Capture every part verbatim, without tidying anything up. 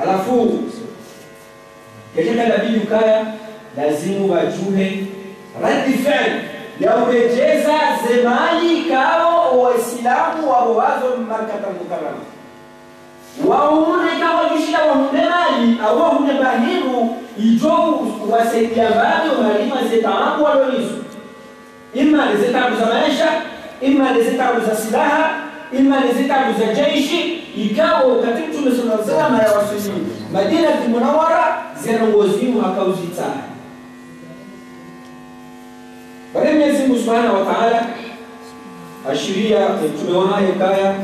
Halafu, keshaka la pili ukaya, lazimu wadjuhe raddi fi'l, ya uredjeza ze mali ikao Waislamu wapvo wazo Makkata Mukarrama. Wao wone ikao wadjushinda wahundre mali, au wahundre mbahindru, idjo wasaidia mbapvi oharumwa ze taabu walo nazo. Imma nde ze taabu za maesha, imma nde ze taabu za silaha, imma nde ze taabu za jeshi, ikao wakati Mtrume swallallahu alayhi wasallam yawaswili Madinatul Munawwara, ze ndrongoo zinu haka uzitsaha. Pvale Mwenyezi Mungu Subhanahu wa Ta'ala hashiria Mtrume wahahe ukaya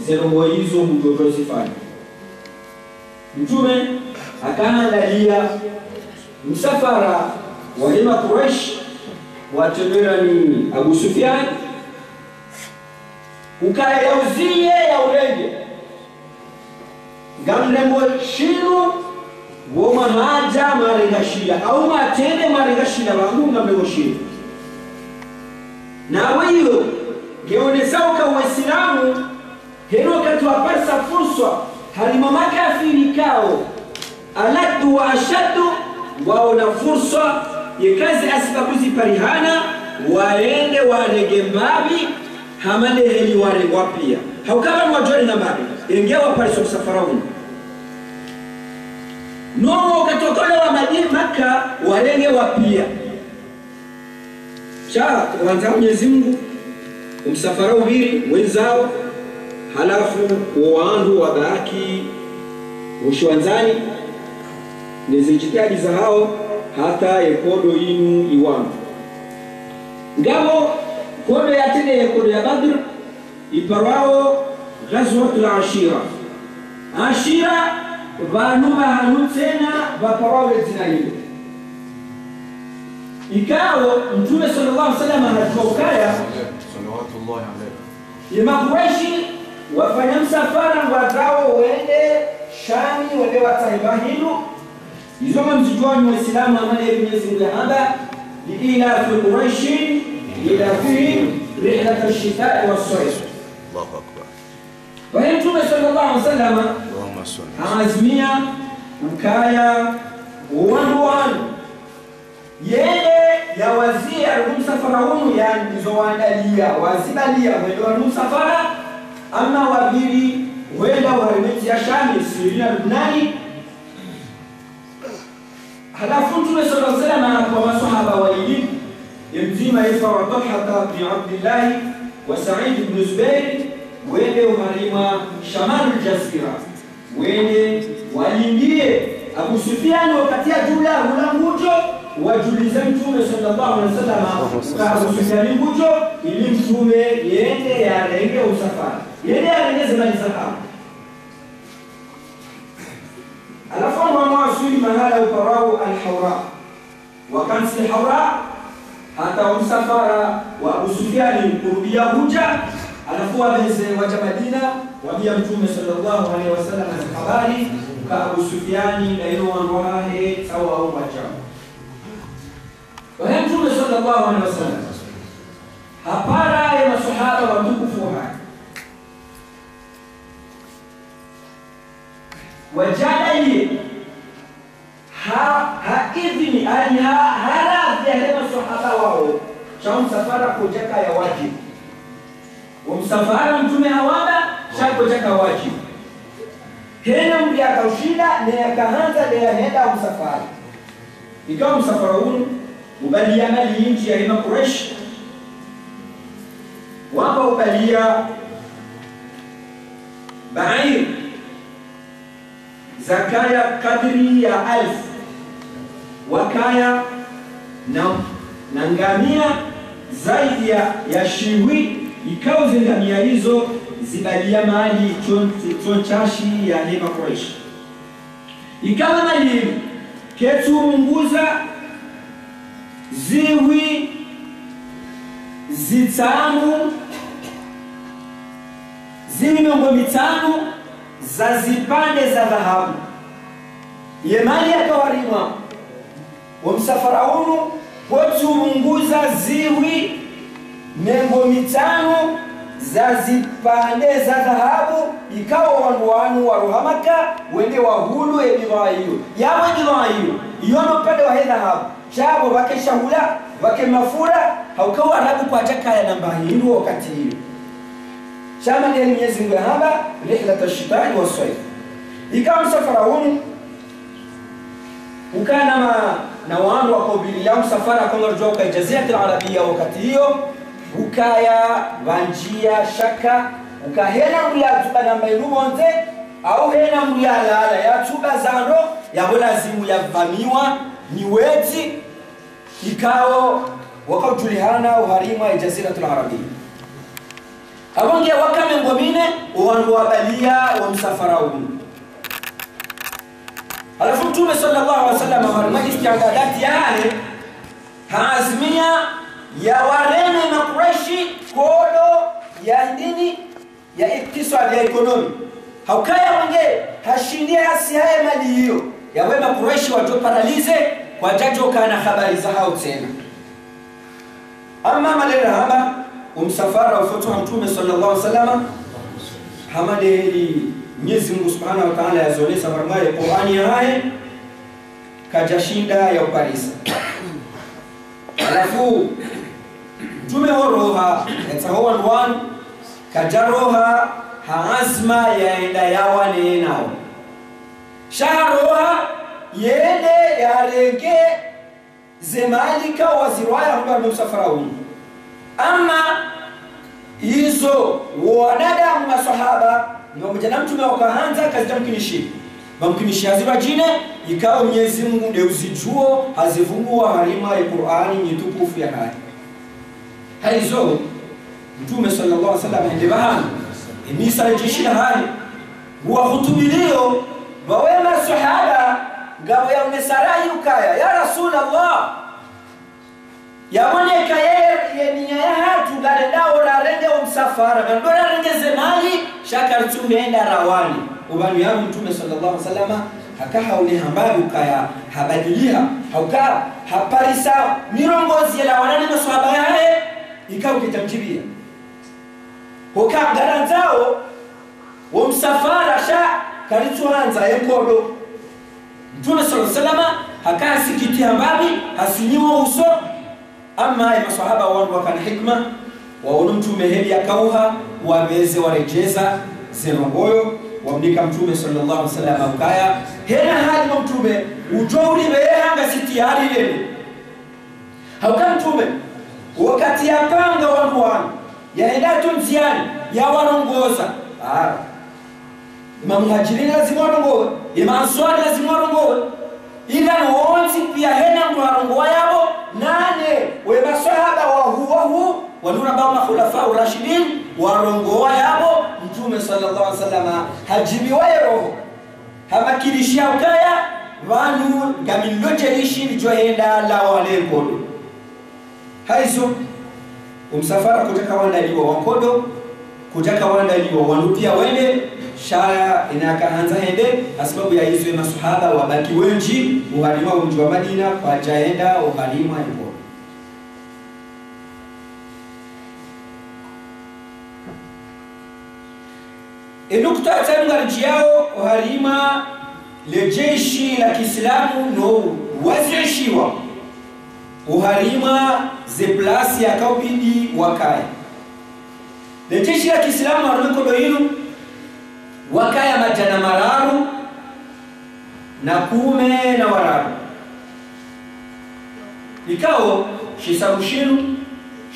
ze ndrongoo izo ngudjo zifanya. Mtrume haka handaliya msafara wahe Makuraishi, watrendwa ni Abu Sufyan, ukaya yauziye yaurenge. Ngamrengao shinu, wo mwahadja mwarenga shila, au mwatrende mwarenga shila, wangu ngamrengao shinu. Na weyo, ngeonesa uka Waislamu, heno wakati waparisa furswa, harimwa makafiri ikao, aladdu wa ashaddu, waona furswa, yeka ze sababu ziparihana, waende warenge mbapvi, hama nde heli warengwa pia. Hauka pvanu wadjo renga mbapvi, yenge waparisa msafara unu. No wakati wakaona wa Madi-, Makka, warenge wapia. Sha, wandza Mwenyezi Mungu, omsafara upviri, wendzawo, halafu wo wandru wabaki, woshiwandzani, ne ze djitihadi zahawo, hata ye nkodo inu iwanu. Ngapvo nkodo yatrende ye nkodo ya Badr, iparwawo Ghazwatul Ashira. Ashira, pvanu pvahanu tsena pvaparwawo le dzina lilo. Ikao, Mtrume swallallahu alayhi wasallam hadjuwa ukaya, Salawatullahi alayhi. Ye Makuraishi wafanya msafara ngwatsaho wende Shami, wende watsahe mbahindru. Izo ngamzidjuwao nyi Waislamu, hama nde Mwenyezi Mungu yahamba, لإيلاف قريش إيلافهم رحلة الشتاء والصيف. Allahu Akbar. Pvahe Mtrume swallallahu alayhi wasallam, Allahumma salli. Haazimia ukaya wo wandru wanu, yende yawaziye harimwa omsafara unu, yaani izo waandaliya, wazibaliya, wende harimwa omsafara, amma wapviri, wenda harimwa entsi ya Shami, Siriya, Lubnani, Halafu Mtrume swallallahu alayhi wasallam hakuwa maswahaba wayili, ye mdzima yitwa wa Talhata bin Abdillahi wa Said bin Zubair, wende oharimwa Shamalul Jazira. Wende walindiye Abu Sufyan wakati yadjula hula ngudjo, wadjulize Mtrume swallallahu alayhi wasallam uka Abu Sufyan ngudjo, ili Mtrume yende yarenge omsafara. Yende yarenge ze mali zahawo. Halafu wandru wanu waswili mahala uparwawo Al-Hawra. Wakantsi Hawra, hata omsafara wa Abu Sufyani ukurubiya hudja, halafu wapvendze wadja Madina, wambiya Mtrume swallallahu alayhi wasallam ze habari, uka Abu Sufyani na yeno wandru wahahe, tsi wawo wadjao. Pvahe Mtrume swallallahu alayhi wasallam hapara ye maswahaba watukufu wahahe. Wadjadaliye ha, ha idhini, yaani ha, ha radhi yahe maswahaba wawo, sha omsafara kaudjakaya wadjibu. Omsafara Mtrume hawamba, sha kaudjakaya wadjibu. Hena mndru yakaushinda, ne yakahandza, ne yahenda omsafara. Ikao omsafara unu, ubaliya mali nyindji yahe Makuraishi. Wamba ubaliya bair zakaya kadri ya alfu. Wakaya na, na ngamia zaidi ya, ya shihwi, ikao ze ngamia izo zibaliya mali tso, tso ntsashi yahe Makuraishi. Ikao mali inu, ketsu pvunguza zihwi zitsanu, zihwi mengo mitsanu za zipvandre za dhahabu. Ye mali yakao harimwa omsafara unu, ketsu pvunguza zihwi mengo mitsanu za zipvandre za dhahabu, ikao wandru wanu waroha Maka, wende wahulu ye bidhwaa iyo. Yapvo ye bidhwaa iyo, iyo ndo upvandre wahe dhahabu. Sha pvo pvwake shahula, pvwake mafura, hauka Waarabu kwadjakaya na mba hindru wakati iyo. Sha mana nde Mnyezi Mungu yahamba, رحلة الشتاء والصيف. Ika msafara unu, ukana ma, na wandru wakobili ya msafara, kama rujua uka Jaziratul Arabia wakati iyo, ukaya pvwandjia shaka, uka hena mndru yatsuba na mba hindru pvondze, au hena mndru yalala, yatsuba zandro, yapvo lazimu yavamiwa ni wedzi, ikao wakaudjulihana oharimwa ye Jaziratul Arabia. Apvo nge waka mengo mine, owandru wabalia wo msafara unu. Halafu Mtrume swallallahu alaihi wasallam, oharimwa istiadadati yahahe, haazimia yawareme Makuraishi nkodo ya dini, ya iktiswadi, ya ekonomi. Haukaya wonge, hashindi hasiha ye mali iyo, yapvo ye Makuraishi wadjo paralize, kwadjadjo kana habari zahao tsena. Amma malera hamba, omsafara ufotso ha Mtrume swallallahu alaihi wasallam, hama nde heli Mnyezi Mungu Subhanahu wa Ta'ala yazonesa oharimwa ye Kur'ani yahahe, kadjashinda yauparisa. Halafu, Mtrume horoha, yatsaha owandru wanu, kadjaroha ha azma yaenda yawane nao. Sha haroha, yende yarenge ze mali ikao wazirwaya hunu harimwa omsafara unu. Amma izo, wo wanadamu maswahaba, ni pvamwedja na Mtrume wakahandza, kazidjamkinishiha. Pvamkinishiha zipvadjine, ikao Mnyezi Mungu nde uzidjuo, hazivunguwa harimwa ye Kur'ani nyi tukufu yahahe. Haizo, Mtrume swallallahu alaihi wasallam hende pvahanu, emisa le jeshi lahahe, nguwahutubilio, pvwa we maswahaba, ngapvo yaonesa rayi ukaya, ya Rasulallah, yawoneka ye, ye niya yahatru ngarendao rarenge omsafara, ngarendao rarenge ze mali, sha karitsuhenda rawane. Opvanu yapvo Mtrume swallallahu alaihi wasallam, haka haone hamba ukaya habadiliha, hauka haparisa mirongozi yelawana ne maswahaba yahahe, ikao kidjamdjibiya. Hoka ngarandzao wo msafara sha karitsuhandza ye nkodo. Mtrume swallallahu alaihi wasallam haka hasikitiha mbapvi, hasinyiwa uso. Amma ye maswahaba wanu wakana hikima, waono Mtrume heli yakauha, wapveze waredjeza ze ndrongoo, wamnika Mtrume swallallahu alaihi wasallam ukaya, hena hali no Mtrume, udjo uripveha ngasi tayari leo. Hauka Mtrume, wakati yapanga wandru wanu, yahenda hata ndziani, yawarongoza. Ah. Emamuhajirina lazima warongowe, emaanswari lazima warongowe. Idhan wontsi pia hena mndru harongowa yapvo, nane, we maswahaba wahuu wahuu, wanu rambao makhulafa urashidin, warongowa yapvo, Mtrume swallallahu alaihi wasallam, hadjibiwa ye roho. Hamakinishiha ukaya, pvanu ngami ndo jeshi lidjohenda lawane nkodo. Haizo, omsafara kudjaka wandaliwa wa nkodo, kudjaka wandaliwa wanu pia wende, sha yena yakahandza hende, hasababu ya izo emaswahaba wabaki wendji, oharimwa omdji wa Madina, kwadjaenda, oharimwa ye nkodo. Enukta ya tsanu ngaridjiyao oharimwa le jeshi la kiislamu no wazishiwa oharimwa ze plasi yakaubidi wakaya. Le jeshi la kiislamu harumwa enkodo yinu wakaya madjana mararu na kume na wararu. Ikao, shisabu shinu,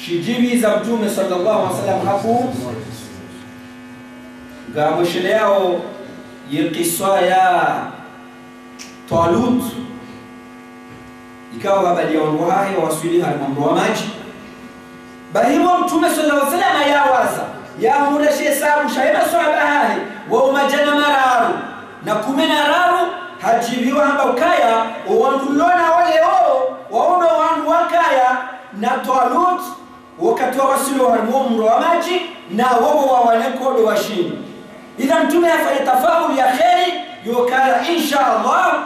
shidjibiza Mtrume swallallahu alaihi wasallam haku, ngamwesheleao ye kiswa ya Twalut, ikao habari ya wandru wahahe waswili harimwa mro wa madji. Bahi wo Mtrume swallallahu alaihi wasallam yawaza, yahundra she hisabu sha ye maswahaba hahe, wao madjana mararu na kume na raru, hadjibiwa hamba ukaya, owandru lona wale o, wao ndo wandru wakaya na Twalut, wakati wawaswili harimwa mro wa madji, na wao wawane nkodo washindi. Idha Mtrume hafanya tafaulu ya kheri, yokaya, insha Allah,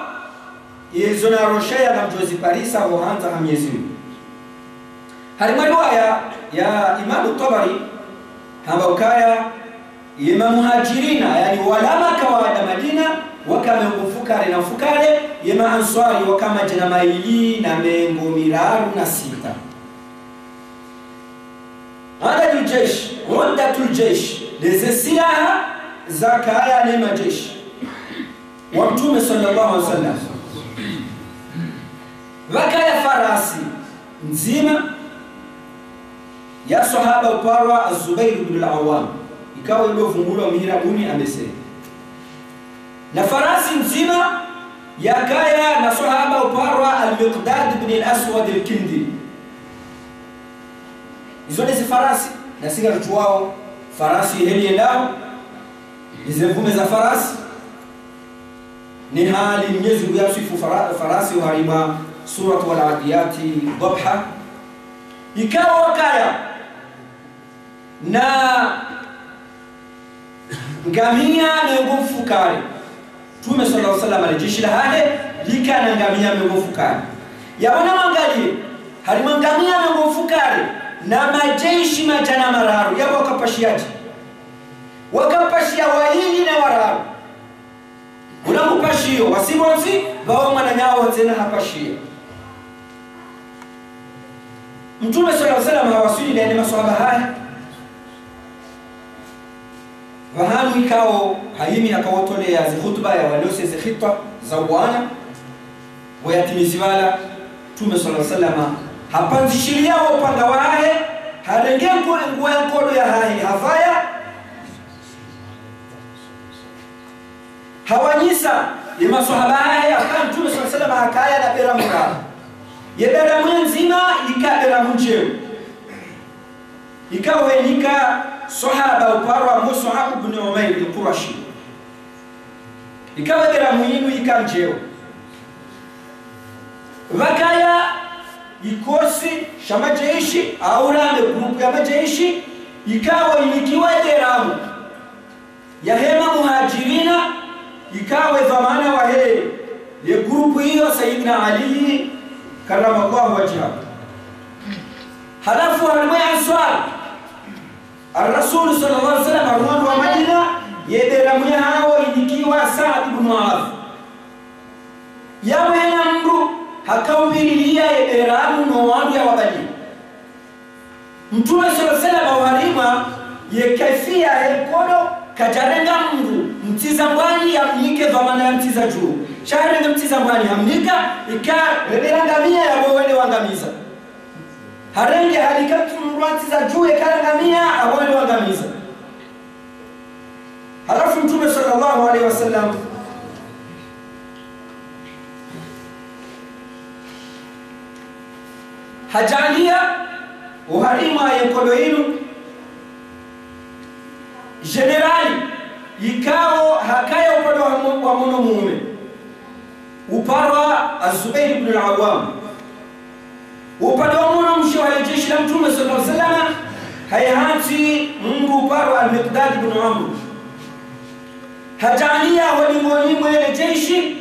izo narosheya ngamdjoziparisa ho handza ha Mnyezi Mungu. Harimwa riwaya ya Imamu Tabari, Hamba ukaya, ye mamuhajirina, yaani wala Maka wahenda Madina, waka mengo mfukare na mfukare, ye maanswari waka madjana mayili na mengo miraru na sita. Adadul jaysh, uddatul jaysh, ndeze silaha zakaya ne majeshi wa Mtrume swallallahu alaihi wasallam. Pvakaya farasi ndzima ya swahaba uparwa Az-Zubair ibn al-Awwam, ikao ndo vungulwa mihira kumi amese. Na farasi ndzima yakaya na swahaba uparwa Al-Miqdad ibn al-Aswad al-Kindi. Izo ndeze farasi, na singa ritsuwao farasi heli yendao, ize mvume za farasi. Ni hali Mnyezi Mungu yaswifu fara-, farasi oharimwa Suratu Al-Adiyati Dhabha. Ikao wakaya na ngamia mengo mfukare. Mtrume swallallahu alaihi wasallam, le jeshi lahahe, lika na ngamia mengo mfukare. Yapvo namwangaliye, harimwa ngamia mengo mfukare, na majeshi madjana mararu, yapvo wakapashiyaje? Wakapashiya wayili na wararu. Ula mupashiyo, wasi pvontsi, pvao mwananyawo tsena hapashiya. Mtrume swallallahu alaihi wasallam hawaswili ndeye ne maswahaba hahe. Pvahanu ikao hayimi hakawotoleya ze khutuba ya walose ze khitwa za uwana. Pvo yatimizi pvala, Mtrume swallallahu alaihi wasallam hapvandzishiliya wo upanga wahahe, harenge ngu-, nguo ya nkodo yahahe, hapvaya, hawanyisa ye maswahaba hahe, haka Mtrume swallallahu alaihi wasallam hakaya na beramu raru. Ye beramu ndzima ika beramu ndjeu. Ikao henika swahaba uparwa Mus'ab ibn Umair al-Qurashi. Ikao beramu yinu ika ndjeu. Pvakaya ikosi sha majeshi, au rambe grupu ya majeshi, ikao inikiwa beramu yahe mamuhajirina, ikao dhwamana wahe ye grupu iyo Sayyidina Ali, karramallahu wajhahu. Halafu harimwa ye answar, Ar-Rasul swallallahu alaihi wasallam, harumwa wandru wa Madina, ye beramu yahawo inikiwa Sa'd ibn Mu'adh. Yapvo hena mndru hakaupvirilia ye beramu no wandru yawabaliya. Mtrume swallallahu alaihi wasallam oharimwa ye kaifiya ye nkodo, kadjarenga mndru mtsi za mbwani yamnike dhwamana ya mtsi za dju. Sha harenge mtsi za mbwani hamnika, ika rebera ngamia yapvo wende wangamiza. Harenge halika mndru wa mtsi za dju, eka ngamia, apvo wende wangamiza. Halafu Mtrume swallallahu alaihi wasallam hadjaaliya oharimwa ye nkodo yinu, jenerali, ikao hakaya upande wa mo-, wa mhono mume, uparwa Az-Zubair ibn al-Awwam. Upande wa mhono mshe wa le jeshi la Mtrume swallallahu alaihi wasallam, haye hantsi mndru uparwa Al-Miqdad ibn Amr. Hadjaaliya ho dingoni mwe le jeshi,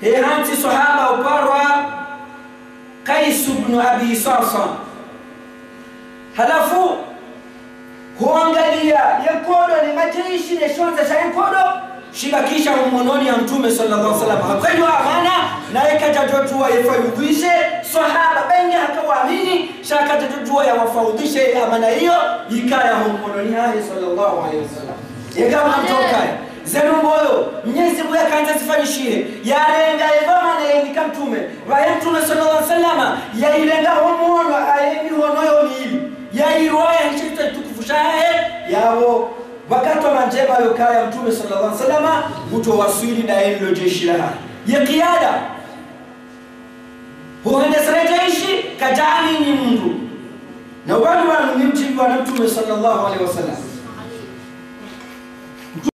haye hantsi swahaba uparwa Qais ibn Abi Sa'sa'a. Halafu, huangaliya ye nkodo ne majeshi ne shondza sha ye nkodo, shibakisha ho mhononi ya Mtrume swallallahu alaihi wasallam. Hakwelwa amana, naye kadjadjodjuwa ye faudhishe, swahaba bengi hakawaamini, sha kadjadjodjuwa ya wafaudhishe ye amana iyo, ikaya ho mhononi hahe swallallahu alaihi wasallam. Yeka mtsoka, zenu mboyo, Mnyezi Mungu yakandza zifanyishihe, yarenga ye dhwamana yenika Mtrume, pvaye Mtrume swallallahu alaihi wasallam, yayirenga ho mhono, aye mihono yo mili, yayirwaya hishitwa itukufu shahe, yapvo, wakati wa mandjema yokaya Mtrume swallallahu alaihi wasallam, ngutsowaswili ndaye nlo jeshi lahahe. Ye kiyada, huhendesa le jeshi, kadjaamini mndru. Na wanu wanu ni mdjimbi wa Mtrume swallallahu alaihi wasallam.